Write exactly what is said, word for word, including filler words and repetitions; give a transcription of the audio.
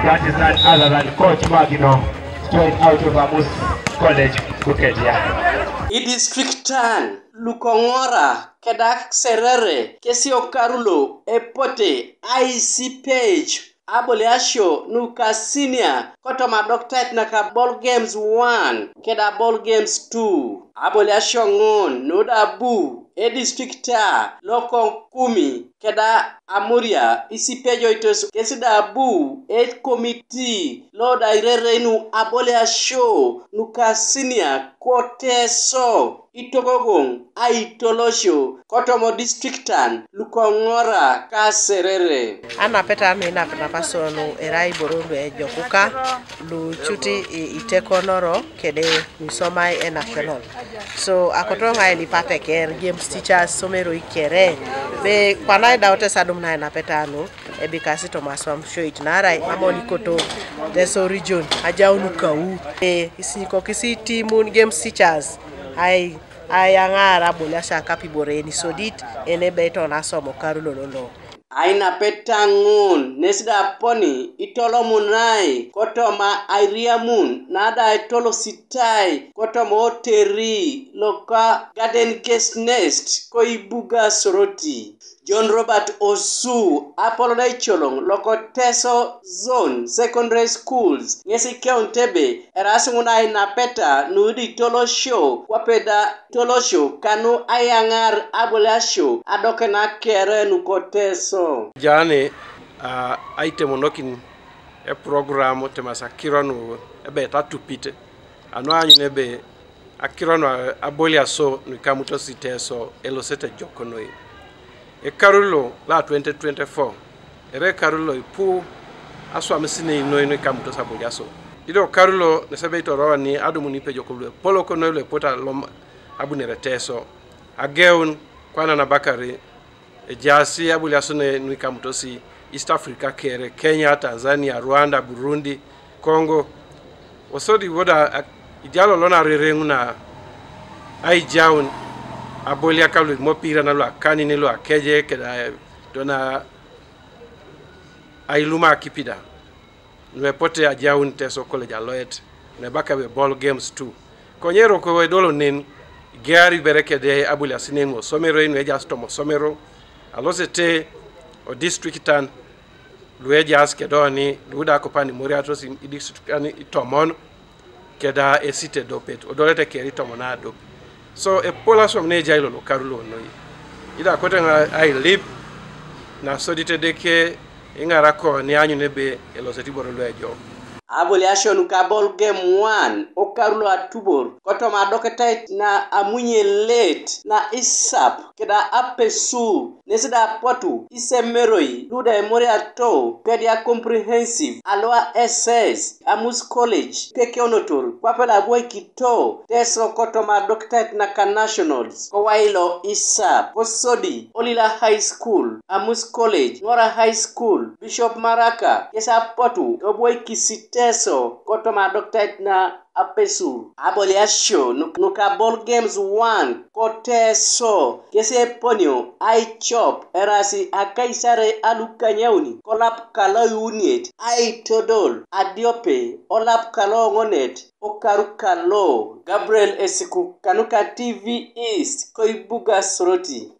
That is none other than Coach Magino, straight out of Amus College, Bukedea. Idistriktan lu ko Ngora keda Serere kesi okaru lo epote aisipej aboliasio nuka senior kotoma adoktait naka ball games one keda ball games two. Aboliasio ŋun nu da abu edistrikta lo ko Kumi keda Amuria isipejoitos kesi da abu ekomiti lo da irerei nu aboliasio nuka senior ko Teso itogogoŋ aitolosio kotoma distriktan lu ko Ngora ka Serere. Anapeta nu inap napaso nu erai iboro lu ejokuka lu cut i- itekonoro kede nuisomai e national. So akoto ŋa elipat eker James teachers someroi kere be kwana idaut esadum na inapeta nu ebikasi toma aswam shoit naarai amoni koto Teso region ajaun kau. E, isinyikokis itimun James teachers ai ayaŋar abolias akapibore enisodit enebe iton asomo karu lololo. Ainapeta ŋun nes da aponi itolomunai kotoma airiamun nada etolositai kotoma oteri loka Garden Guest Nest koibuga Soroti. John Robert Osu apolon eicoloŋ loko Teso Zone Secondary Schools ŋes ikeunit ebe eraas ŋun ainapeta nuidi itolosio kwape da itolosio kanu ayaŋar aboliasio adokenak kere nuko Teso. Jani a aitemonokin eprogram temas akiro nu ebe tatupit anu aanyun ebe akiro nu aboliaso nuikamutos Teso elosete ejok noi. Ekaru lo la twenty twenty-four ere ekaru lo ipu aswamisinei noi nuikamutos aboliaso. Ido karu lo nesebe itoro ni adumun ipejok lu epolok noi lu eputa lom abunere Teso ageun kwana nabakari ejaasi aboliaso ne nuikamutosi East Africa kere Kenya, Tanzania, Rwanda, Burundi, Congo. Osodi woda ak- ijalo lona rereŋu na aijaun aboliaka lu mopira na lu akanini lu akeje keda dona ailuma akipida. Nuepote ajaun Teso College aloet nuebaka ebe ball games two. Konye eroko edolo nen igeari ibere kede aboliasinen osomero enu ejaas toma osomero alosete odistriktan luejaas kedoni luda kopani moriatos idistriktan itomon keda esite dopet odolete keri tomon adop. So epol aswam ne ejai lolo karu lo noi ida kote ŋa ailip nasodit Edeke iŋarakon ianyun ebe elosete iboro luejok. Aboliasio nuka ball game one okaru lo atubor kotoma adoketait na amunyelet na isap keda apesu nes da apotu isomeroi luda emoriato kedia comprehensive alua S S Amus College kekeunotor kwape labwoikito Teso kotoma adoketait naka nationals kowailo isap kosodi Olila High School, Amus College, Ngora High School, Bishop Maraka kes apotu obwoikisi Teso kotoma adoketait na apesur. Aboliasio nuk- nuka ball games one ko Teso kes eponio aicop erasi akaisare alukanyauni kolap kaloiuniet aitodol adiope olap kaloŋonet okaru kalo. Gabriel Esiku kanuka T V East koibuga Soroti.